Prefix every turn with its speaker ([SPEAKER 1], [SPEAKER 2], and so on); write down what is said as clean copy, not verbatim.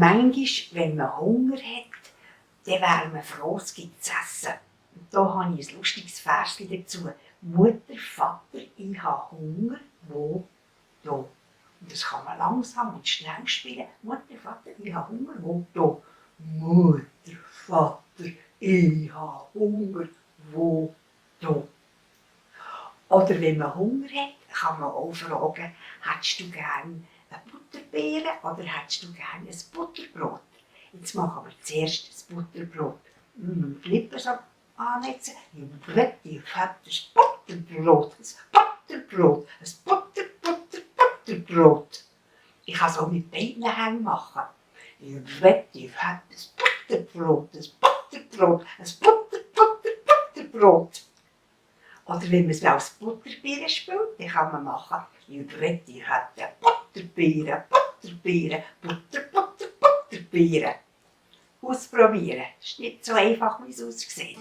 [SPEAKER 1] Manchmal, wenn man Hunger hat, dann wäre man froh, es gibt zu essen. Und da habe ich ein lustiges Verschen dazu. Mutter, Vater, ich habe Hunger, wo, da. Und das kann man langsam und schnell spielen. Mutter, Vater, ich habe Hunger, wo, da. Mutter, Vater, ich habe Hunger, wo, da. Oder wenn man Hunger hat, kann man auch fragen, hättest du gerne eine Butterbeere oder hättest du gerne ein Butterbrot? Jetzt machen wir zuerst das Butterbrot. Die Lippen so annetzen. Ich wette, ich hätte ein Butterbrot, ein Butterbrot. Ich kann es auch mit beiden Händen machen. Ich wette, ich hätte ein Butterbrot, ein Butterbrot. Oder wenn man es als Butterbeere spielt, dann kann man machen, ich wette, ich hätte Butterbeere, Butterbeere. Ausprobieren. Es ist nicht so einfach, wie es aussieht.